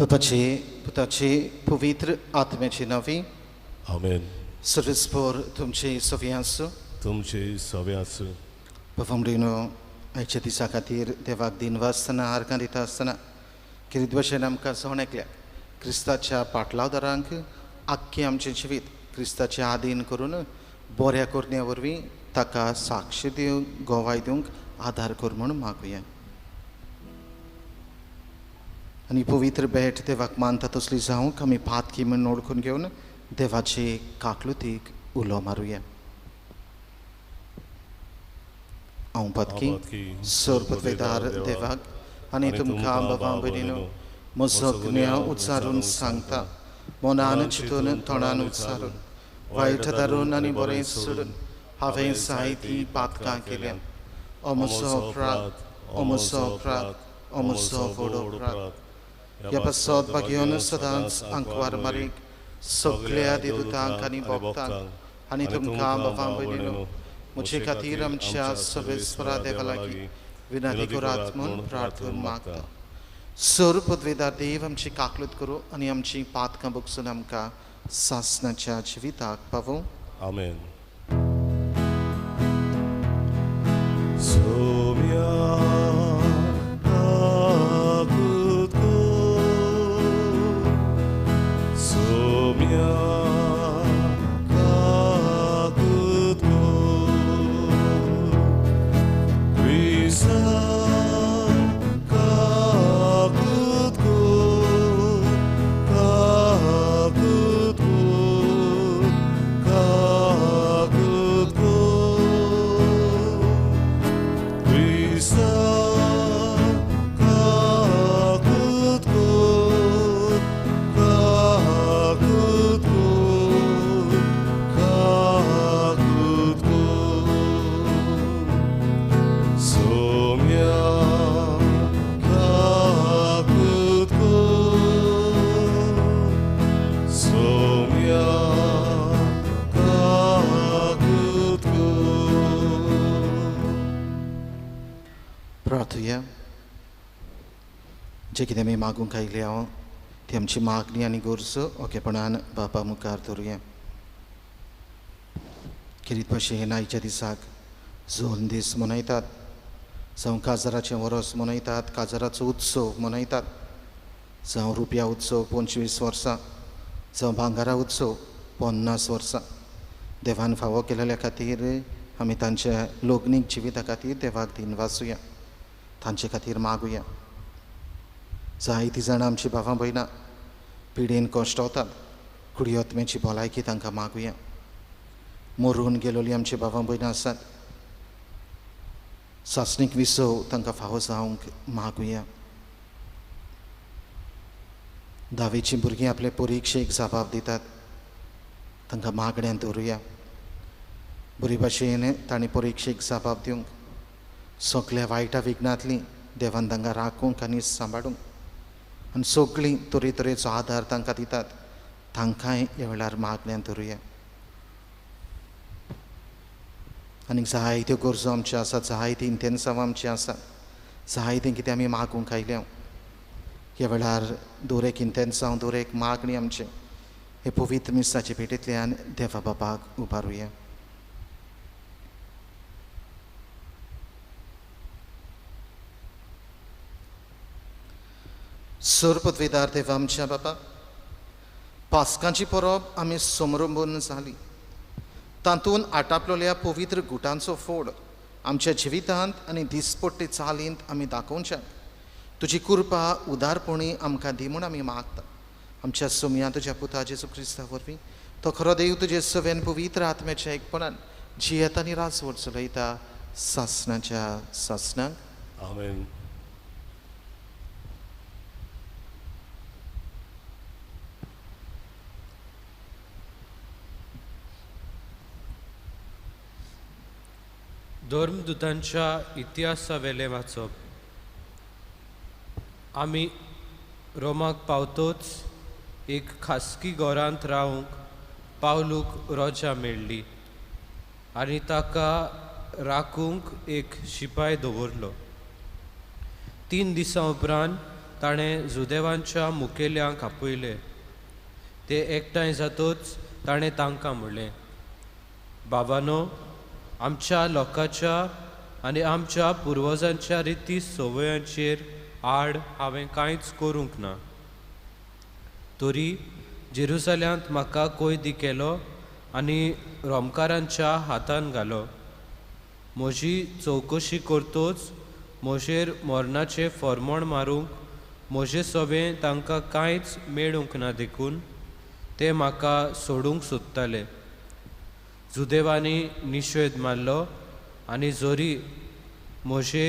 बापाचे, पुताचे, पवित्र आत्म्याचे नांवी। आमेन। सर्वेस्पोर तुमचे सवे आसूं। तुमचे सवे आसूं। बाबा भयणीनो, आयच्या दिसा खातीर देवाक दिनवासतना आर्गां दिता आसतना खेरीत भशेन आमकां जण एकल्याक क्रिस्ताच्या पाटलावदारांक आख्खें आमचें जिवीत क्रिस्ताचें आदीन करून बऱ्या करण्या वरवीं ताका साक्ष दिवंक, गोवाय दिवंक आदार कर म्हूण मागुया। आनी पवित्र भेट देवाक मानता तसली जावंक आमी पातकी म्हूण ओळखून घेवन देवाचे काकलुतीक उलो मारुया। हांव पातकी सर पदवेदार देवाक आनी तुमकां बाबा भयणीनो म्हजो गुन्यांव उच्चारून सांगता, मनान चिंतून तोंडान उच्चारून वायट धरून आनी बरें सोडून हांवें जायतीं पातकां केल्यात। ओ म्हजो अपराध, ओ म्हजो अपराध, ओ म्हजो व्हड अपराध। ह्या पासत भाग्योन सदांच आंकवार मारीक सगळ्या देवतांक आनी भक्तांक आनी तुमकां बाबा भयणीनो म्हजे खातीर आमच्या सर्वेस्परा देवा लागीं विनंती करात म्हूण प्रार्थना मागता। सर पदवेदार देव आमची काकलूत करूं आनी आमची पातकां बगसून आमकां सासणाच्या जिविताक पावूं। आमेन। सोम्या काकूत कर, सोम्या काकूत कर, क्रिस्ता काकूत कर, काकूत कर, काकूत कर, क्रिस्ता काकूत कर, काकूत कर, काकूत कर, सोम्या काकूत कर, सोम्या काकूत कर। प्रार्थुया। जे कितें आमी मागूंक आयिल्ले हांव ती आमची मागणी आनी गरजो ओकेपणान बापा मुखार दवरुया। खेरीत भशेन आयच्या दिसाक जोन दीस मनयतात, जावं काजाराचें वरस मनयतात, काजाराचो उत्सव मनयतात, जावं रुपया उत्सव 25 वर्सां, जावं भांगरा उत्सव 50 वर्सां देवान फावो केलेल्या खातीर आमी तांच्या लग्नीक जिविता खातीर देवाक दिनवासुया, तांचे खातीर मागुया। जायतीं जाणां आमची भावां भयणां पिडेन कश्टवतात, कुडयोत्म्याची भलायकी तांकां मागुया। मरून गेलोली आमची भावां भयणां आसात, सासणीक विसव तांकां फावो जावंक मागुया। धावेचीं भुरगीं आपले परिक्षेक जबाब दितात, तांकां मागण्यांत दवरुया। बरे भाशेन तांणी परिक्षेक जबाब दिवंक सगल्या वायटा विघ्नांतलीं देवान तांकां राखूंक आनी सांबाळूंक आनी सगळीं तरेतरेचो आदार तांकां दितात, तांकांय ह्या वेळार मागण्यांत दवरुया। आनीक जायत्यो गरजो आमच्यो आसात, जायतीं इंतेन्सांव आमचीं आसात, जायतें कितें आमी मागूंक आयल्या। ह्या वेळार दर एक इंतेन्सांव, दर एक मागणी आमचें हे पवित्र मिसाचे भेटेंतल्यान देवा बाबाक उबारुया। सर पदवेदार देवा आमच्या बाबा, पास्कांची परब आमी समरंबून जाली, तातूंत आटापलेल्या पवित्र गुटांचो फोड आमच्या जिवितांत आनी दिसपट्टे चालींत आमी दाखोवच्या तुजी कृपा उदारपणी आमकां दी म्हूण आमी मागता। आमच्या सोमया तुज्या पुता जेजू क्रिस्ता वरवीं तो खरो देव तुजे सवेन पवित्र आत्म्याच्या एकपणान जियेता आनी राजवट चलयता सासणाच्या सासणाक। आमेन। धर्मदूतांच्या इतिहासावेलें वाचप। आमी रोमाक पावतोच एक खासगी घरांत रावंक पावलूक रोजा मेळ्ळी आनी ताका राखूंक एक शिपाय दवरलो। 3 दिसां उपरांत ताणें जुदेवांच्या मुखेल्यांक आपयले. ते एकठांय जातूच ताणें तांकां म्हणलें, बाबानो, आमच्या लोकांच्या आनी आमच्या पुर्वजांच्या रिती संवयांचेर आड हांवें कांयच करूंक ना. तरी जेरुजाल्यांत म्हाका कोयदी केलो आनी रोमकारांच्या हातान घालो. म्हजी चवकशी करतोच म्हजेर मरणाचें फॉर्मोण मारूंक म्हजे सवें तांकां कांयच मेळूंक ना, देखून ते म्हाका सोडूंक सोदताले. जुदेवांनी निशेध मारलो आनी जरी म्हजे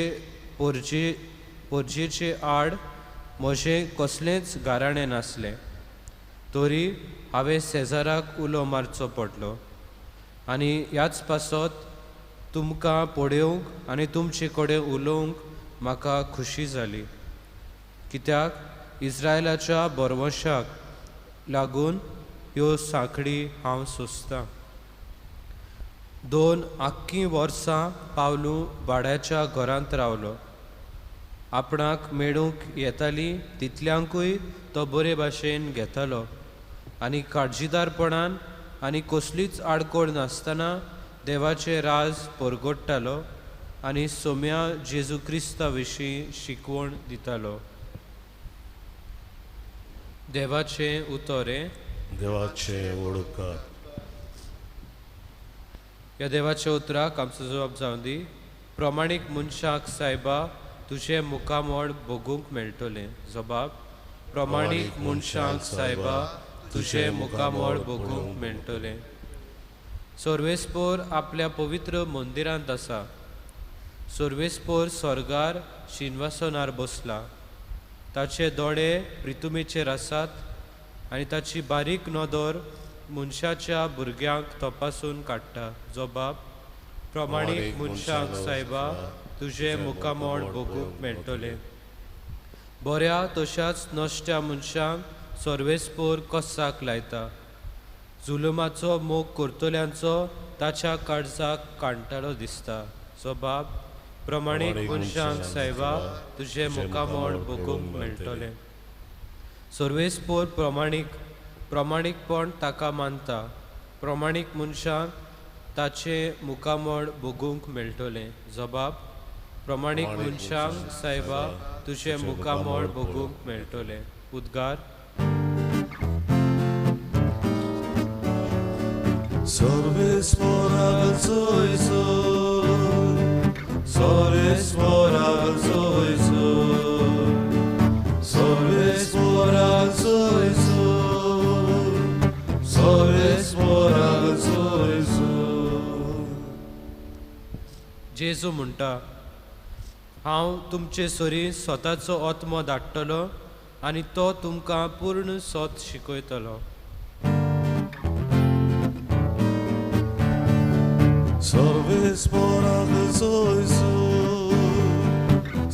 पोरजेचे आड म्हजें कसलेंच गाराणें नासलें तरी हांवें सेजाराक उलो मारचो पडलो. आनी ह्याच पासत तुमकां पळोवंक आनी तुमचे कडेन उलोवंक म्हाका खुशी जाली, कित्याक इस्रायलाच्या बरवशाक लागून ह्यो सांखळी हांव सोंसतां. 2 आख्खीं वर्सां पावलू भाड्याच्या घरांत रावलो. आपणाक मेळूंक येताली तितल्यांकूय तो बरे भाशेन घेतालो आनी काळजीदारपणान आनी कसलीच आडखळ नासतना देवाचें राज परगट्टालो आनी सोम्या जेजू क्रिस्ता विशीं शिकवण दितालो. देवाचें उतर हें. देवाचें वळखा. ह्या देवाच्या उतराक आमचो जबाब जावं दी. प्रमाणीक मनशाक सायबा तुजें मुखामळ भोगूंक मेळटलें. जबाब, प्रमाणीक मनशाक सायबा तुजें मुखामळ भोगूंक मेळटलें. सर्वेस्पोर आपल्या पवित्र मंदिरांत आसा. सर्वेस्पोर स्वर्गार शिनवासनार बसला. ताचे दोळे प्रितुमेचेर आसात आनी ताची बारीक नदर मनशाच्या भुरग्यांक तपासून काडटा. जबाब, प्रमाणीक मनशांक सायबा तुजें मुखामळ भोगूंक मेळटलें. बऱ्या तशाच नश्ट्या मनशांक सर्वेस्पोर कसाक लायता. जुलुमाचो मोग करतल्यांचो ताच्या काळजाक कांटाळो दिसता. जबाब, प्रमाणीक मनशांक सायबा तुजें मुखामळ भोगूंक मेळटलें. सर्वेस्पोर प्रमाणीकपण ताका मानता. प्रमाणीक मनशांक ताचें मुखामळ भोगूंक मेळटलें. जबाब, प्रमाणीक मनशांक सायबा तुजें मुखामळ भोगूंक मेळटलें. उद्गार. सर्वेस्पोराक जोयसो, सर्वेस्पोराक जोयसो, सर्वेस्पोराक जोयसो, सर्वेस्पोराक जोयसो. जेजू म्हणटा, हांव तुमचे सरी स्वताचो आत्मो धाडटलो आनी तो तुमकां पूर्ण सत शिकयतलो. सर्वेस्पोराक जोयसो,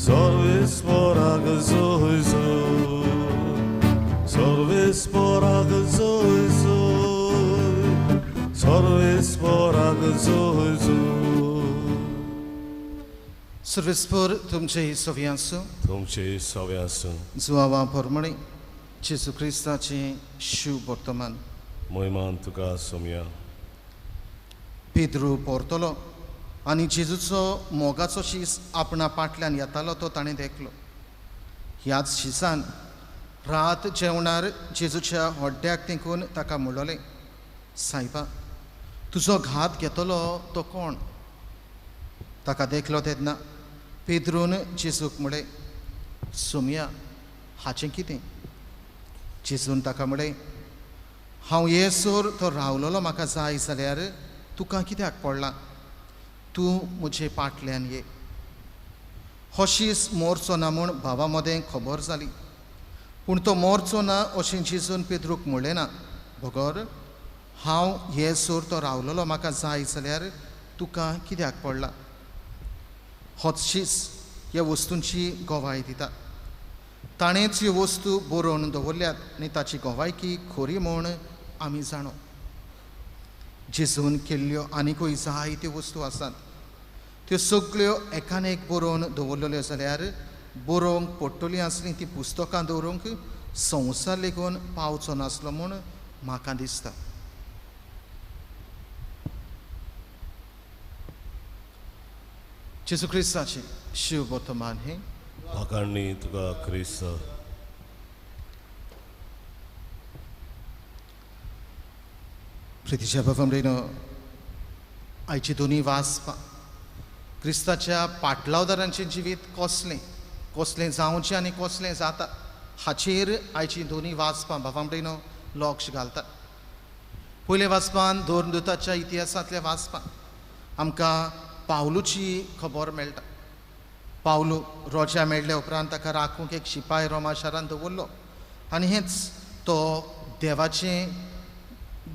सर्वेस्पोराक जोयसो, सर्वेस्पोराक जोयसो, सर्वेस्पोराक जोयसो. सर्वेस्पोर तुमचे सव्यां आसूं. तुमचे सव्यां आसूं. जुवावा परमणे जेजू क्रिस्ताचें शिव वर्तमान. मोहिमान तुका सोम्या. पेद्रू परतलो आनी जेजूचो मोगाचो शीस आपणा पाटल्यान येतालो तो ताणें देखलो. ह्याच शिसान रात जेवणार जेजूच्या हड्ड्याक तेंकून ताका म्हणलें, सायबा, तुजो घात घेतलो तो कोण? ताका देखलो तेन्ना पेद्रून जेजूक म्हळें, सोमया, हाचें कितें? जेजून ताका म्हळें, हांव येसर तो रावलेलो म्हाका जाय जाल्यार तुका कित्याक पडलां? तूं म्हजे पाटल्यान ये. हो शीस मोरचो ना म्हूण भावा मदें खबर जाली, पूण तो मोरचो ना अशें जेजून पेद्रूक म्हणलें ना, बगर हांव येसर तो रावलेलो म्हाका जाय जाल्यार तुका कित्याक पडलां? होच शीस ह्या वस्तूंची गवाय दिता. ताणेंच ह्यो वस्तू बरोवन दवरल्यात आनी ताची गवायकी खरी म्हूण आमी जाणो. जेजून केल्ल्यो आनिकूय जायत्यो वस्तू आसात. त्यो सगळ्यो एकान एक बरोवन दवरलेल्यो जाल्यार बरोवंक पडटलीं आसलीं ती पुस्तकां दवरूंक संवसार लेगून पावचो नासलो म्हूण म्हाका दिसता. जेजू क्रिस्ताचें शिव वर्तमान हें वाखाणणी तुका क्रिस्त. प्रितीच्या बाबा आयची दोनी वाचपां क्रिस्ताच्या पाटलावदारांचें जिवीत कसलें कसलें जावचें आनी कसलें जाता हाचेर आयची दोनी वाचपां बाबा लक्ष घालता. पयलें वाचपान धर्मदूताच्या इतिहासांतल्या वाचपान आमकां पावलूची खबर मेळटा. पावलू रोजा मेळ्ळे उपरांत ताका राखूंक एक शिपाय रोमा शारांत दवरलो आनी हेंच तो देवाचें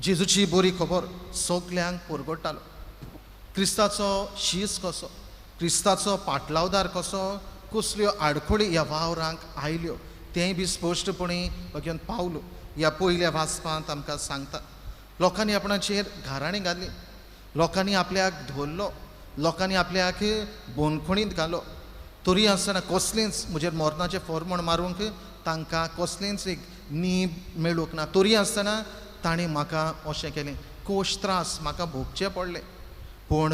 जेजूची बरी खबर सगल्यांक परगट्टालो. क्रिस्ताचो शीस कसो, क्रिस्ताचो पाटलावदार कसो, कसल्यो आडखळी ह्या वावरांक आयल्यो तेंय बी स्पश्टपणी बघून पावलो ह्या पयल्या वाचपांत आमकां सांगता. लोकांनी आपणाचेर घाराणीं घाली, लोकांनी आपल्याक धरलो, लोकांनी आपल्याक बोनखणींत घालो, तरी आसतना कसलेंच म्हजेर मरणाचें फॉर्मण मारूंक तांकां कसलेंच एक नीब मेळूंक ना, तरी आसतना ताणें म्हाका अशें केलें, कोश त्रास म्हाका भोगचे पडले, पूण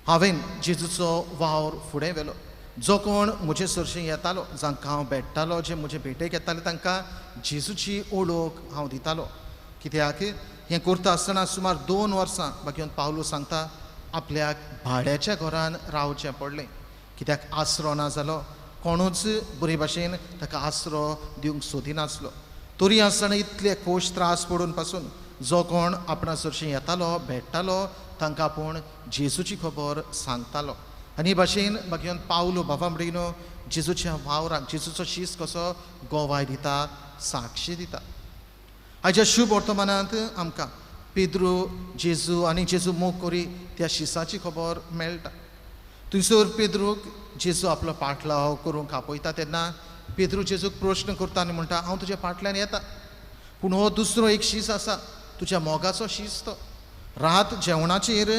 हांवें जेजूचो वावर फुडें व्हेलो. जो कोण म्हजे सरशीं येतालो, जांकां हांव भेट्टालो, जे म्हजे भेटेक येताले तांकां जेजूची ओळख हांव दितालो. कित्याक हें करता आसतना सुमार 2 वर्सां बाकी पावलू सांगता आपल्याक भाड्याच्या घरान रावचें पडलें, कित्याक आसरो ना जालो, कोणूच बरे भाशेन ताका आसरो दिवंक सोदिनासलो. तरी आसतना इतले खोश त्रास पडून पासून जो कोण आपणा सरशीं येतालो भेट्टालो तांकां आपूण जेजूची खबर सांगतालो. आनी भाशेन बाकी पावलो बाबा म्हणिनो जेजूच्या वावराक जेजूचो शीस कसो गोवाय दिता, साक्षी दिता. आयच्या शुभ वर्तमानांत आमकां पेद्रू जेजू आनी जेजू मोग करी त्या शिसाची खबर मेळटा. थंयसर पेद्रूक जेजू आपलो पाटलाव करूंक आपयता तेन्ना पेद्रू जेजूक प्रश्न करता आनी म्हणटा हांव तुज्या फाटल्यान येता, पूण हो दुसरो एक शीस आसा, तुज्या मोगाचो शीस, तो रात जेवणाचेर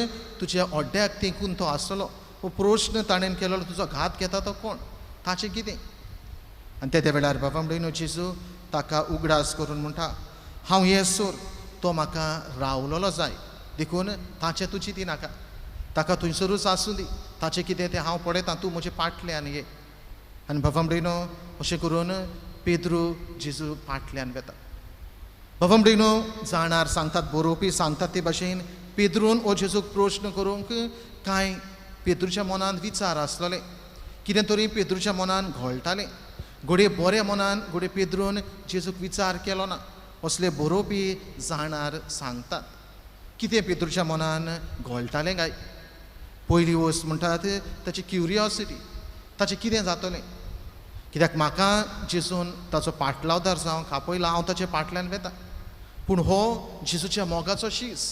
तुज्या अड्ड्याक तेंकून तो आसतलो. हो प्रश्न ताणें केलो, तुजो घात घेता तो कोण, ताचें कितें? आनी तेद्या वेळार बाबा म्हणून जेजू ताका उगडास करून म्हणटा हांव येसर तो म्हाका रावलोलो जाय, देखून ताचें तूं चिंती नाका, ताका थंयसरूच आसूं दी, ताचें कितें तें हांव पळयतां, तूं म्हजे फाटल्यान ये. आनी बाबा म्हणिनो अशें करून पेद्रू जेजू फाटल्यान वेता. बाबा म्हणिनो जाणार सांगतात, बरोवपी सांगतात ते भाशेन पेद्रून हो जेजूक प्रश्न करूंक कांय पेद्रूच्या मनान विचार आसलेले, कितें तरी पेद्रूच्या मनान घोळटालें. घडये बऱ्या मनान घडये पेद्रून जेजूक विचार केलो ना असले बरोवपी जाणार सांगतात. कितें पेद्रूच्या मनान घोळटालें काय? पयली वस्त म्हणटात ताची क्युरियोसिटी, ताचें कितें जातलें, कित्याक म्हाका जेजून ताचो पाटलावदार जावंक आपयला, हांव ताचे फाटल्यान वेता, पूण हो जेजूच्या मोगाचो शीस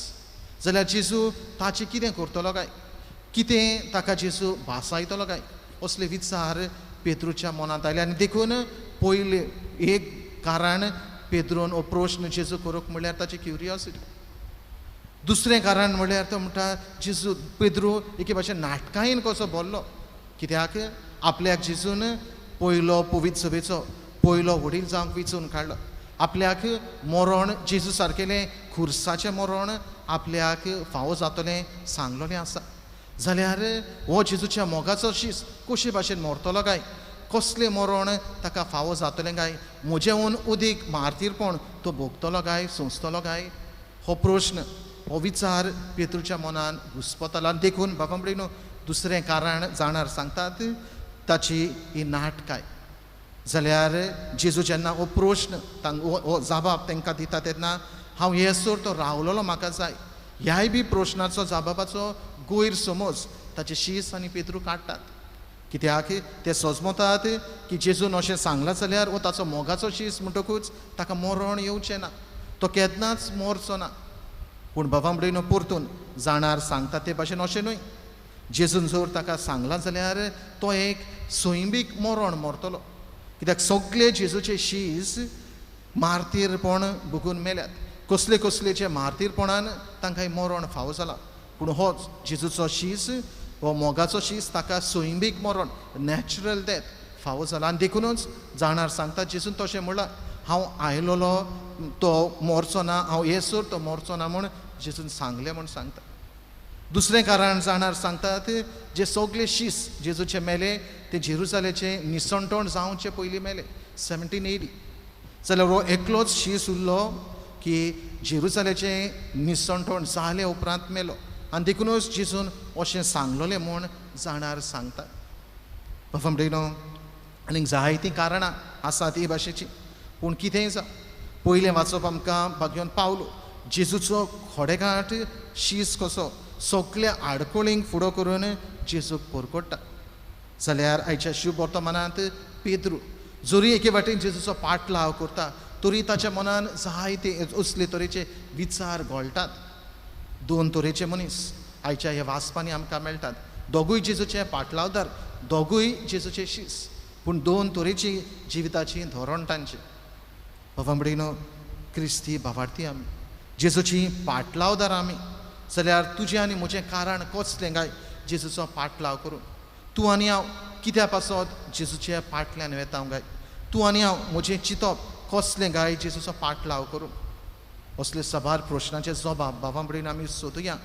जाल्यार जेजू ताचें कितें करतलो काय, कितें ताका जेजू भासायतलो काय, असले विचार पेद्रूच्या मनांत आयले. आनी देखून पयलें एक कारण पेद्रून हो प्रश्न जेजू करूंक म्हणल्यार ताची क्युरियोसिटी. दुसरें कारण म्हणल्यार तो म्हणटा जेजू पेद्रू एके भाशेन नाटकायेन कसो बोल्लो, कित्याक आपल्याक जेजून पयलो पवित्र सभेचो पयलो वडील जावंक विचून काडलो, आपल्याक मरण जेजू सारकेलें खुर्साचें मरण आपल्याक फावो जातलें सांगलेलें आसा, जाल्यार हो जेजूच्या मोगाचो शीस कशे भाशेन मरतलो काय, कसलें मरण ताका फावो जातलें काय, म्हजेहून उदीक मार्तीरपण तो भोगतलो काय, सोंसतलो काय, हो प्रश्न हो विचार पेद्रूच्या मनान घुस्पतालो. आनी देखून बाबा म्हणून दुसरें कारण जाणार सांगतात ताची ही नाटकाय. जाल्यार जेजू जेन्ना हो प्रश्न हो जाबाब तांकां दिता तेन्ना हांव येसर तो रावलोलो म्हाका जाय, ह्याय बी प्रश्नाचो जाबाबाचो गैरसमज ताचे शीस आनी पेद्रू काडटात. कित्याक ते सजमतात की जेजून अशें सांगलां जाल्यार हो ताचो मोगाचो शीस म्हणटकूच ताका मरण येवचें ना, तो केन्नाच मरचो ना. पूण बाबा म्हणून परतून जाणार सांगता ते भाशेन अशें न्हय, जेजून जर ताका सांगलां जाल्यार तो एक सैमीक मरण मरतलो, कित्याक सगळे जेजूचे शीस मार्तीरपण भोगून मेल्यात, कसले कसलेचे मार्तीरपणान तांकां मरण फावो जालां, पूण हो जेजूचो शीस हो मोगाचो शीस ताका सैमीक मरण नॅचरल डेथ फावो जाला. आनी देखूनच जाणार सांगता जेजून तशें म्हणलां, हांव आयलोलो तो मोरचो ना, हांव येसर तो मोरचो ना म्हूण जेजून सांगलें म्हूण सांगता. दुसरें कारण जाणार सांगतात जे सगळे शीस जेजूचे मेले ते जेरुजालेचे निसणटण जावचे पयलीं मेले 17 AD. जाल्यार हो एकलोच शीस उरलो की जेरुजालेचें निसणटण जाले उपरांत मेलो. आनी देखूनच जेजून अशें सांगलोलें म्हूण जाणार सांगतात. बाबा आनीक जायतीं कारणां आसात ही भाशेची, पूण कितेंय जावं पयलें वाचप आमकां भाग्योन पावलो जेजूचो खोडेघाट शीस कसो सगल्या आडखळींक फुडो करून जेजूक परकोट्टा. जाल्यार आयच्या शुभ वर्तमानांत पेद्रू जरी एके वाटेन जेजूचो पाटलाव करता तरी ताच्या मनान जायते असले तरेचे विचार घोळटात. दोन तरेचे मनीस आयच्या ह्या वाचपांनी आमकां मेळटात. दोगूय जेजूचे पाटलावदार, दोगूय जेजूचे शीस, पूण दोन तरेची जिविताची धोरण तांचें. बाबा क्रिस्ती भावार्थी आमी, जेजूची पाटलावदार आमी, जाल्यार तुजें आनी म्हजें कारण कसलें काय जेजूचो पाटलाव करून? तूं आनी हांव कित्या पासत जेजूच्या पाटल्यान वेता गाय? तूं आनी हांव म्हजें चिंतप कसलें गाय जेजूचो पाटलाव करून? असले साबार प्रश्नाचे जबाब बाबा कडेन आमी सोदुया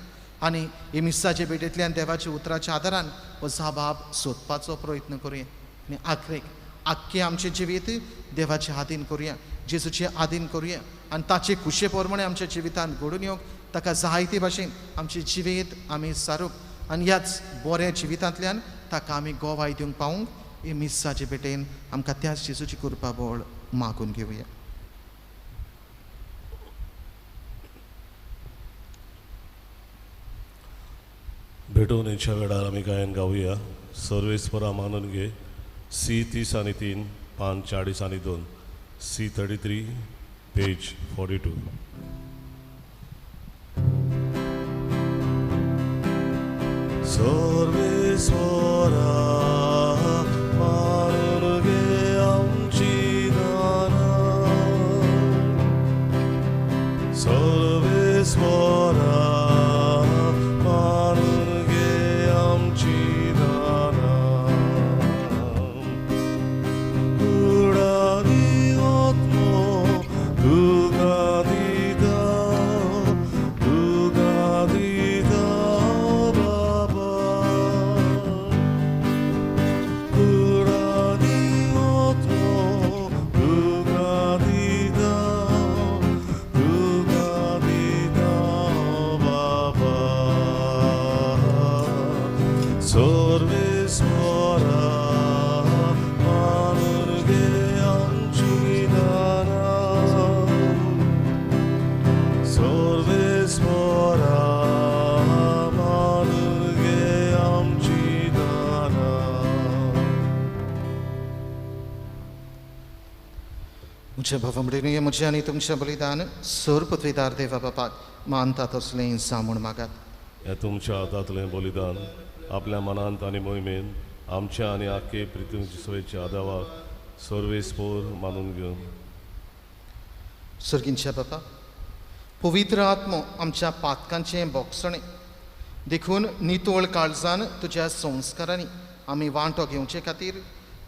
आनी हे मिसाचे भेटेंतल्यान देवाच्या उतराच्या आदारान हो जबाब सोदपाचो प्रयत्न करुया. आनी आखरेक आख्खें आमचें जिवीत देवाचे आदीन करुया, जेजूचे आदीन करुया आनी ताचे खुशे प्रमाणे आमच्या जिवितांत घडून येवंक ताका जायते भाशेन आमचें जिवीत आमी सारूप आनी ह्याच बऱ्या जिवितांतल्यान ताका आमी गोवाय दिवंक पावूंक हे मिसाचे भेटेन आमकां त्याच जेजूची कृपा बळ मागून घेवया. भेटवणेच्या वेळार आमी गायन गावया. सर्वेस्परा मानून घे सी 30 आणि 3 पान 40 आणि 2 सी 33 पेज 42. सर्वेस्परा मानून घे आमची दानां, सर्वेस्परा मानून घे आमची दानां, कुडादी आत्मो तुका दिता, तुका दिता बाबा, कुडादी आत्मो तुका दिता, तुका दिता बाबा, सर्वेस्परा मानून घे आमची दानां, सर्वेस्परा मानून घे आमची दानां. म्हज्या भावा भयणींनो, म्हजें आनी तुमचें बलिदान सर पृथ्वीदार देवा बापाक मानता तसलें जावं म्हूण मागात. ह्या तुमच्या हातांतलें बलिदान आपल्या मनांत आनी मोहिमेन आमच्या आनी आख्खे पृथ्वीचे सोयेच्या आदावाक सर्वेस्पोर मानून घेवन. सर्गींच्या बापा, पवित्र आत्मो आमच्या पातकांचें बोगसणें देखून नितळ काळजान तुज्या संस्कारांनी आमी वांटो घेवचे खातीर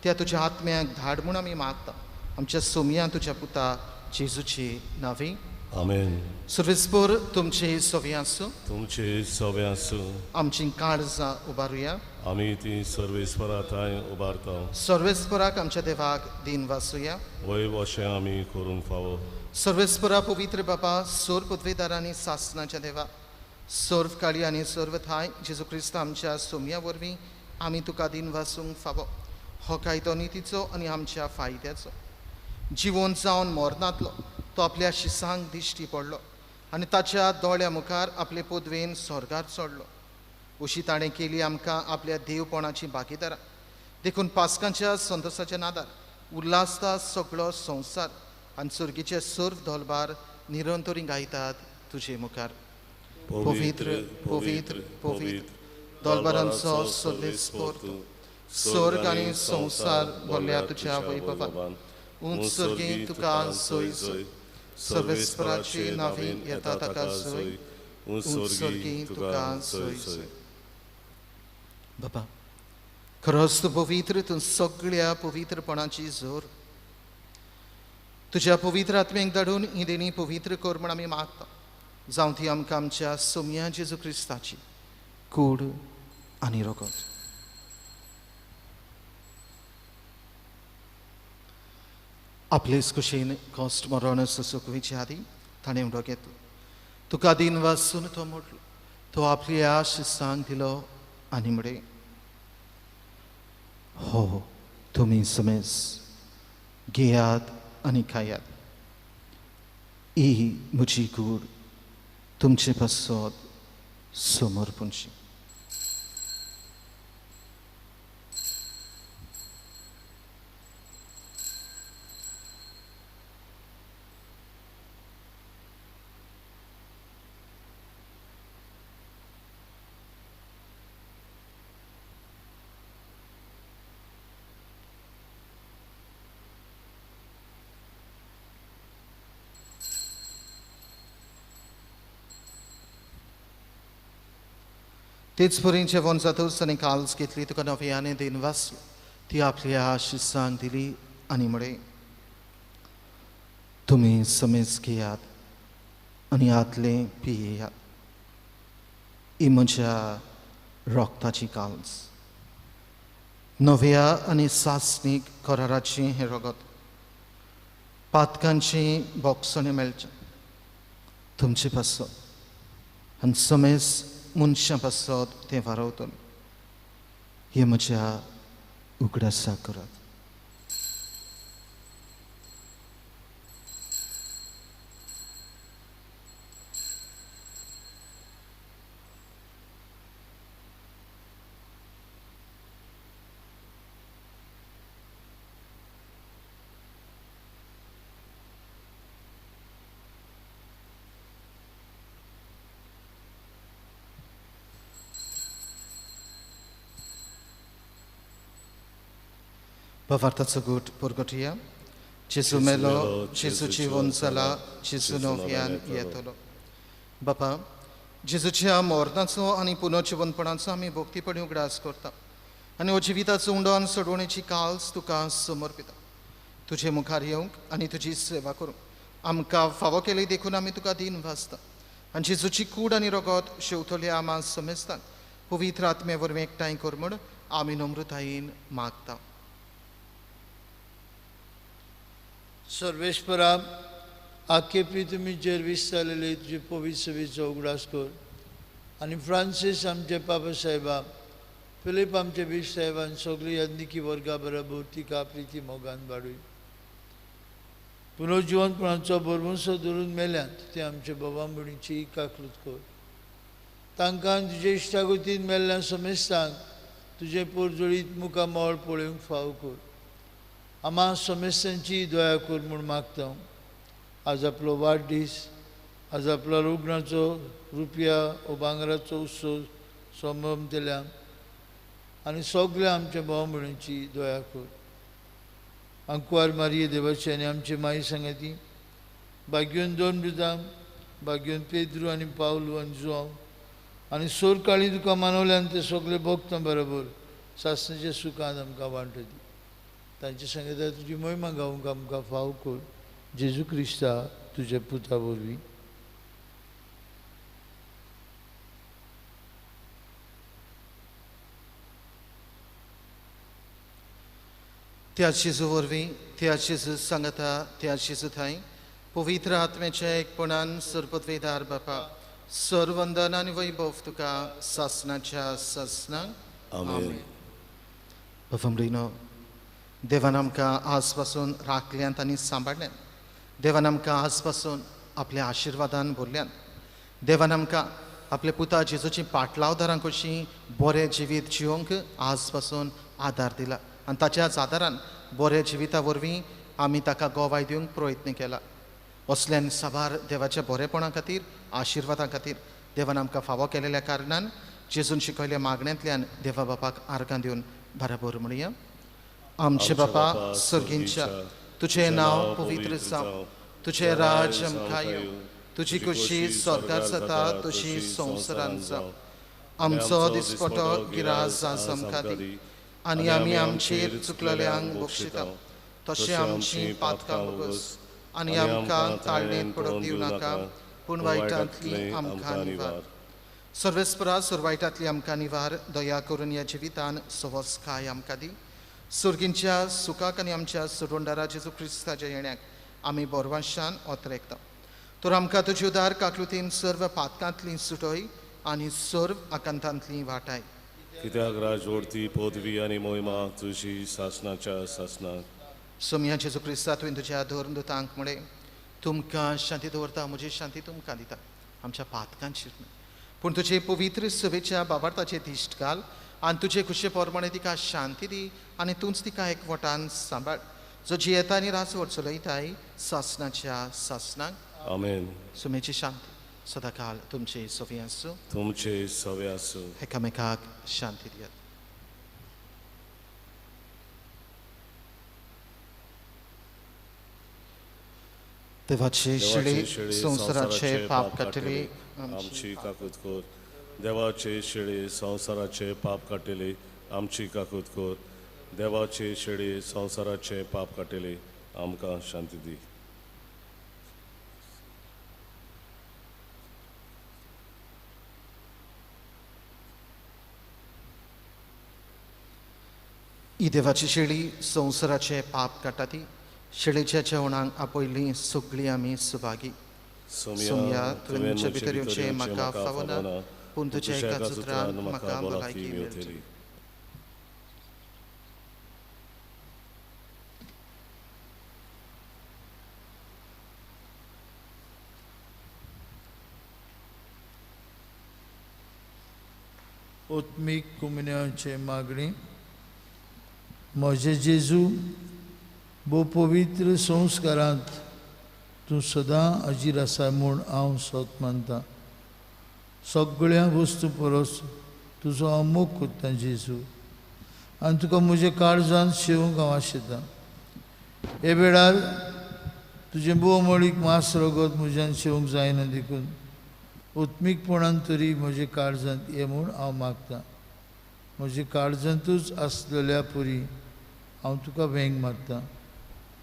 त्या तुज्या आत्म्याक धाड म्हूण आमी मागता. आमच्या सोमया तुज्या पुता जेजूची नांवी आमेन. सर्वेस्पोर तुमचे सवे आसूं, तुमचे सवे आसूं. आमची काळजां उबारुया, आमी ती सर्वेस्परा थांय उबारता. सर्वेस्पराक आमच्या देवाक दिन वासुया, वय अशें आमी करूंक फावो. सर्वेस्परा पवित्र बापा, सोर पदवेदार आनी सासनाच्या देवा, सर्व काळी आनी सर्व थांय जेजू क्रिस्त आमच्या सोमया वरवीं आमी तुका दिन वासूंक फावो. हो कायदो नितीचो आनी आमच्या फायद्याचो. जिवोन जावन मरनातलो तो आपल्या शिसांक दिश्टी पडलो आनी ताच्या दोळ्या मुखार आपले पदवेन स्वर्गार चडलो. अशी ताणें केली आमकां आपल्या देवपणाची भागीदारां. देखून पास्कांच्या संतोसाच्या नादार उल्हासता सगळो संवसार आनी सर्गीचे सर्व दोलबार निरंतरी गायतात तुजे मुखार. पवित्र पवित्र पवित्र दोलबारांचो सर्वेस्पोर तूं, स्वर्ग आनी संवसार भरल्या तुज्या वैभवान. उंच सर्गी तुका सोय सोय, सर्वेस्पराची नांवी येता ताका सोय, उंच सर्गी तुका सोय सोय. बाबा, खरोच तूं पवित्र, तूं सगळ्या पवित्रपणाची जोर। तुज्या पवित्र आत्म्याक धाडून ही देणी पवित्र कर म्हण आमी मागता, जावं ती आमकां आमच्या सोम्या जेजू क्रिस्ताची कूड आनी रगत। आपलेच कुशीन कश्ट मरण सोंसूंक आदीं ताणें उडो घेतलो, तुका दिन वासून तो मोडलो, तो आपली आश सांग दिलो आनी म्हळें, हो तुमी समेज घेयात आनी खायात, ही म्हजी कूड तुमचे पासत समर्पणची। तेच परीन जेवण जातकच आनी काल्स घेतली, तुका नव्याने दिन वाचलो, ती आपली आशिसांक दिली आनी म्हळें, तुमी समेज घेयात आनी आतलें पियेयात, ही म्हज्या रगताची काल्स, नव्या आनी सासणीक कराराचें हें रगत, पातकांचें बोगसणें मेळचें तुमचे पासत आनी समेज मनशां पासत तें वारवतलें, हें म्हज्या उगडासाक करात। भावार्थाचो गूट परगटया, जेजू मेलो, जेजू जिवन जाला, जेजू नव्यान येतलो। बापा, जेजूच्या मरणाचो आनी पुनर्जिवनपणाचो आमी भक्तीपणी उगडास करता आनी हो जिविताचो उंडो आनी सोडवणेची काल्स तुका समर्पिता। तुजे मुखार येवंक आनी तुजी सेवा करूंक आमकां फावो केली देखून आमी तुका दीन वाचता आनी जेजूची कूड आनी रगत शेवतल्या आमा समेस्तांक पवित्र आत्म्या वरवीं एकठांय कर म्हूण आमी नम्रतायेन मागता। सर्वेश्वरा, आखे प्रितमीचेर विस्तारलेले तुजे पवित्र सेवेचो उगडास कर आनी फ्रांसीस आमचे पापा साहेबा, फिलीप आमचे बीश साहेबान सगळी याज्ञिकी वर्गा बरोबर तिका प्रिती मोगान वाडूय। पुनर्जिवनपणाचो भरवंसो धरून मेल्यात ते आमचे बाबा भयणीची काकलूत कर, तांकां तुजे इश्टागतीन मेल्ल्या समेस्तांक तुजें पोरजोळीत मुखामळ पळोवंक फाव कर। आमा समेस्तांची दया कर म्हूण मागता। आज आपलो वाडदीस, आज आपलो रुग्णाचो रुपया ओ भांगराचो उत्सव संभ्रम दिल्या आनी सगळ्या आमच्या भाव भयणीची दया कर। आंकवार मारिये देवाची आनी आमची माई सांगाती, भाग्योन दोन ब्रिदां, भाग्योन पेद्रू आनी पावलू आनी जुआंव आनी सोरकाळी तुका मानवल्यान ते सगळे भोगता बरोबर सासणाच्या सुखान आमकां वांटो दी। तांचे सांगता तुजी महिमा गावंक आमकां फाव कर, जेजू क्रिस्ता तुज्या पुता वरवीं। त्या जेजू वरवीं, त्या जेजू सांगता, त्या जेजू थांय पवित्र आत्म्याच्या एकपणान सरपदवेदार बापा, सर्वंदन आनी वैभव तुका सासणाच्या सासणाक। आमेन। बाबा, देवान आमकां आज पासून राखल्यांत आनी सांबाळ्ळ्यांत, देवान आमकां आज पासून आपल्या आशिर्वादान भरल्यांत, देवान आमकां आपल्या पुता जेजूची पाटलावदारां कशी बरें जिवीत जिवंक आज पासून आदार दिला आनी ताच्याच आदारान बऱ्या जिविता वरवीं आमी ताका गोवाय दिवंक प्रयत्न केला। असल्यान साबार देवाच्या बरेपणा खातीर, आशिर्वादां खातीर देवान आमकां फावो केलेल्या कारणान जेजून शिकयल्या मागण्यांतल्यान देवा बापाक आर्गां दिवन बराबर म्हणया। आमचे बापा सर्गींच्या, तुझें नांव पवित्र जावं, तुझें राज्य आमकां येवं, तुजी खुशी स्वर्गार जाता तशी संवसारांत जावं। आमचो दिसपटो गिरास आज आमकां दी आनी आमी आमचेर चुकलेल्यांक बक्षिता तशें आमची पातकां बोगस आनी आमकां ताळणेंत पडोवंक दिवं नाका पूण वायटांतली आमकां निवार. सर्वेस्परा सुरवायटांतली आमकां निवार दया करून ह्या जिवितान सवस्काय आमकां दी. सुर्गींच्या सुखाक आनी आमच्या सुरवंडारा जेजू क्रिस्ताच्या येण्याक आमी बोरवांशान ओतरेकता. तर आमकां तुजी उदार काकलुतीन सर्व पातकांतली सुटय आनी सर्व आकांतांतली वाटाय. कित्याक राजवडती पदवी आनी मोहिमा तुजी सासनाच्या सासनाक. सोमया जेजू क्रिस्ता तुवें तुज्या धर्म दुतांक म्हळें तुमकां शांती दवरता म्हजी शांती तुमकां दिता आमच्या पातकांचेर न्हय पूण तुजे पवित्र सभेच्या बाबार्थाचे दिश्ट घाल आनी तुजे खुशे प्रमाणे तिका शांती दी आनी तूंच तिका एकवटान सांबाळ जो जियेता आनी राजवट चलयताय सासनाच्या सासनाक. आमेन. सुमेची शांती सदांकाल तुमचे सवे आसूं. तुमचे सवे आसूं. एकामेकाक शांती दियात. देवाचे शेळी संवसाराचे पाप काडटले आमची काकूत कर. देवाचे शेळी संवसाराचे पाप काडटले आमची काकूत कर. देवाचे शेळी संवसाराचे पाप काडटले आमकां शांती दी. ही देवाची शेळी संवसाराचे पाप काडटा ती शेळीच्या जेवणाक आपयली सगळीं आमी सुभागी. सोमया तुवें म्हजे भितर येवचें म्हाका फावना पूण तुज्या एका सुत्रान म्हाका भलायकी मेळटली. आत्मीक कुमन्याचे मागणी. म्हजे जेजू भोव पवित्र संस्कारांत तूं सदां अजीर आसा म्हूण हांव सत मानता. सगळ्या वस्तू परस तुजो हांव मोग करतां जेजू आनी तुका म्हज्या काळजांत शेवंक हांव आशेतां. हे वेळार तुजें भोवमळीक मांस रगत म्हज्यान शेवंक जायना देखून आत्मीकपणान तरी म्हज्या काळजांत ये म्हूण हांव मागतां. म्हज्या काळजांतूच आसलेल्या पुरी हांव तुका वेंग मारतां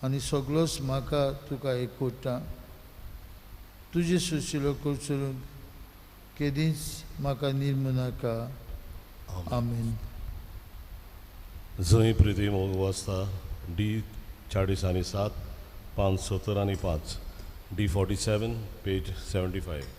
आनी सगळोच म्हाका तुका एकवटा. तुजे सुशिलो करचून केदींच म्हाका निर्मू नाका. आमेन. जंय प्रिती मोग वाचता D 47 5 70 5 D 47 page 75.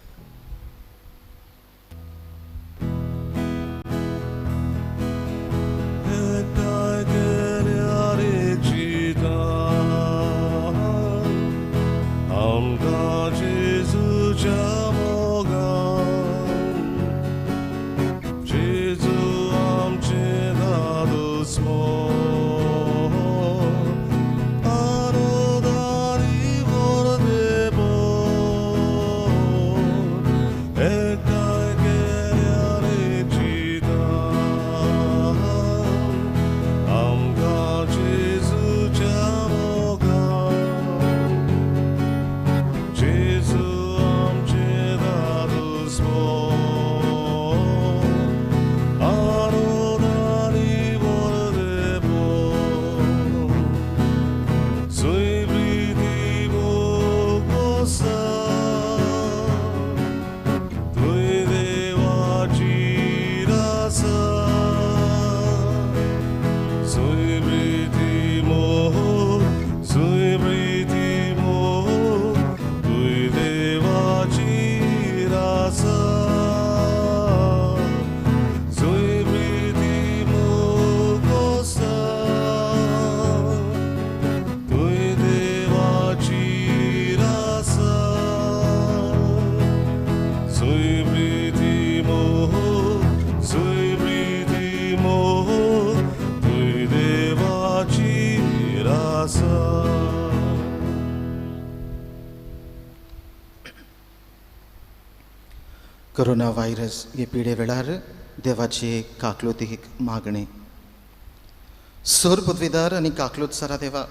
Corona virus हे पिडे वेळार देवाचे काकलुतीक मागणे. सर पदवीदार आनी काकलूत सरा देवा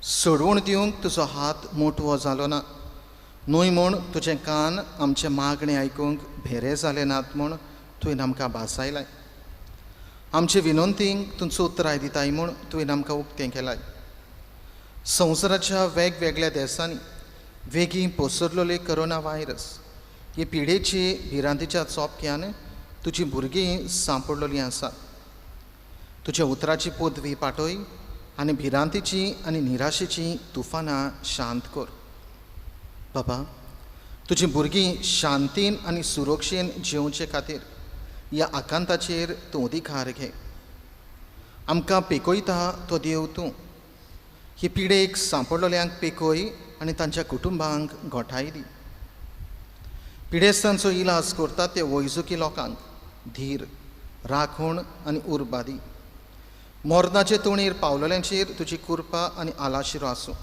सोडवण दिवंक तुजो हात मोटवो जालो ना न्हय म्हूण तुजें कान आमचें मागणें आयकूंक भेरे जाले नात म्हूण तुवें आमकां भासायलाय. आमचे विनंतींक तुमचो उतराय दिताय म्हूण तुवें आमकां उक्तें केलाय. संवसाराच्या वेगवेगळ्या देशांनी वेगीं पसरलेले कोरोना व्हायरस हे पिडेची भिरांतीच्या चोपक्यान तुजी भुरगीं सांपडलेलीं आसात. तुज्या उतराची पदवी पाटय आनी भिरांतीची आनी निराशेची तुफानां शांत कर. बाबा, तुजी भुरगीं शांतीन आनी सुरक्षेन जिवचे खातीर ह्या आकांताचेर तूं अधिकार घे. आमकां पेकयता तो देव तूं. ही पिडेक सांपडलेल्यांक पेकय आनी तांच्या कुटुंबांक गोठाय दी. पिडेस्तांचो इलाज करता ते वैजकी लोकांक धीर, राखण आनी उर्बा दी. मरणाचे तोणीर पावलेल्यांचेर तुजी कृपा आनी आलाशिरो आसूं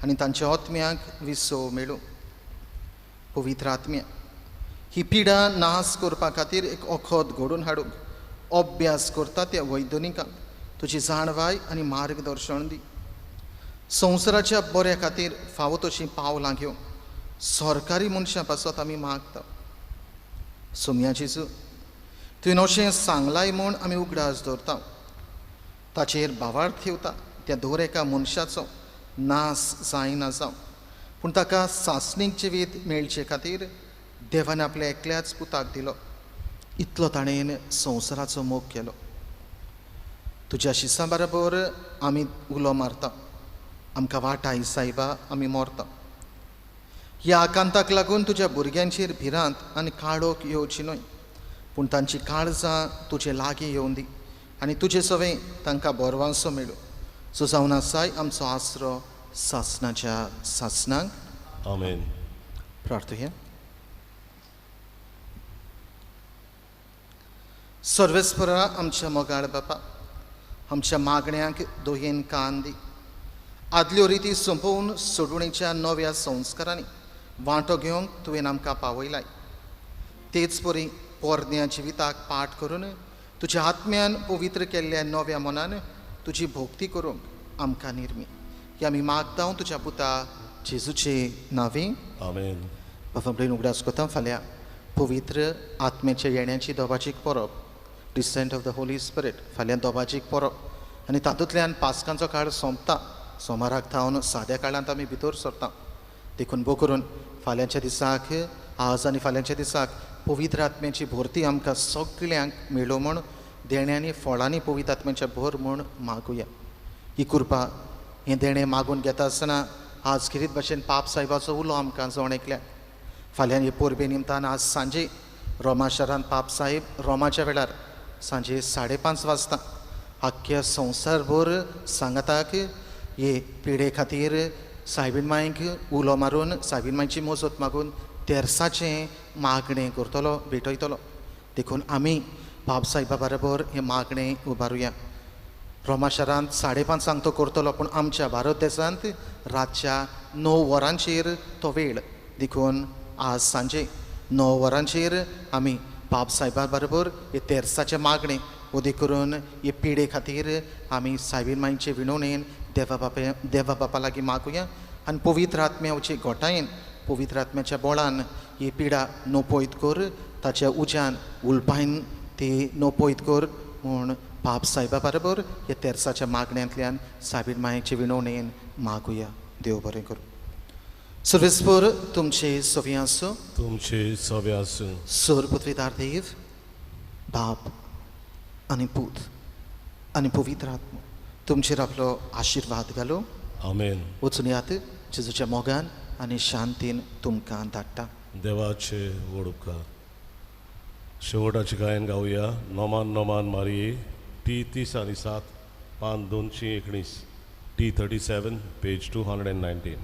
आनी तांच्या आत्म्यांक विसव मेळूं. पवित्र आत्म्या, ही पिडा नाश करपा खातीर एक वखद घडोवन हाडूंक अभ्यास करता त्या वैज्ञानिकांक तुजी जाणवाय आनी मार्गदर्शन दी. संवसाराच्या बऱ्या खातीर फावो तशीं पावलां घेवंक सरकारी मनशां पासत आमी मागता. सोम्या जेजू, तुवें अशें सांगलाय म्हूण आमी उगडास दवरता. ताचेर भावार्थ ठेवता त्या दर एका मनशाचो नाश जायना जावं, पूण ताका सासणीक जिवीत मेळचे खातीर देवान आपल्या एकल्याच पुताक दिलो. इतलो ताणें संवसाराचो मोग केलो. तुज्या शिसां बरोबर आमी उलो मारता, आमकां वाटाय सायबा, आमी मरता. ह्या आकांताक लागून तुज्या भुरग्यांचेर भिरांत आनी काळोख येवची न्हय, पूण तांची काळजां तुजे लागीं येवन दी आनी तुजे सवें तांकां बरवांसो मेळूं. सो जावन आसाय आमचो आसरो सासणाच्या सासणाक. आमेन. प्रार्थुया. सर्वेस्परा आमच्या मोगाळ बापा, आमच्या मागण्यांक दोहेन कान दी. आदल्यो रिती सोंपोवन सोडवणीच्या नव्या संस्कारांनी वांटो घेवंक तुवें आमकां पावयलाय. तेच परी पोरण्या जिविताक पाठ करून तुज्या आत्म्यान पवित्र केल्ल्या नव्या मनान तुजी भोक्ती करूंक आमकां निर्मी. ही आमी मागता तुज्या पुता जेजूचे नांवे. आमेन. बाबा आपल्यान उगडास करता फाल्यां पवित्र आत्म्याच्या येण्याची दोबाजीक परब, descent of the Holy Spirit, फाल्यां दोबाजीक परब आनी तातूंतल्यान पास्कांचो काळ सोंपता. सोमाराक थावन साद्या काळांत आमी भितर सरता. देखून भो करून फाल्यांच्या दिसाक, आज आनी फाल्यांच्या दिसाक पवित्र आत्म्याची भरती आमकां सगळ्यांक मेळो म्हूण देण्यांनी फळांनी पवित्र आत्म्याच्या भर म्हूण मागुया. ही कृपा हें देणें मागून घेता आसतना आज खेरीत भाशेन पाप साहेबाचो उलो आमकां जण एकल्याक. फाल्यां हे परबे निमतान आज सांजे रोमा शारांत पाप साहेब रोमाच्या वेळार सांजे 5:30 वाजता आख्ख्या संवसारभर सांगाताक हे पिडे खातीर सायबीण मांयक उलो मारून सायबीण मांयची मोजत मागून तेर्साचें मागणें करतलो, भेटयतलो. देखून आमी बाब साहेबा बरोबर हें मागणें उबारुया. रोमा शारांत 5:30 तो करतलो, पूण आमच्या भारत देशांत रातच्या 9 वरांचेर तो वेळ. देखून आज सांजे 9 वरांचेर आमी बाब साहेबा बरोबर हे तेर्साचें मागणें उदी करून हे पिडे खातीर आमी सायबीण मांयचे विणवणेन देवा बापा लागीं मागुया आनी पवित्र आत्म्याचे गोठायेन, पवित्र आत्म्याच्या बोळान ही पिडा नोपयत कर, ताच्या उज्यान उलपायन ती नोपयत कर म्हूण बाब साहेबा बरोबर ह्या तेर्साच्या मागण्यांतल्यान सायबीण मायेचे विणवणेन मागुया. देव बरें करूं. सर्वेस्पर तुमचे सवी आसूं. तुमचे सवे आसूं. सर पृथ्वीदार देव बाप आनी पूत आनी पवित्र आत्मो तुमचेर आपलो आशिर्वाद घालूं. आमेन. वचून यात जेजूच्या मोगान आनी शांतीन तुमकां धाडटा. देवाचे व्हड उपकार. शेवटाचे गायन गावया. नोमान नोमान मारिये, टी 30 आनी 7, पान 219, टी 37, पेज 219.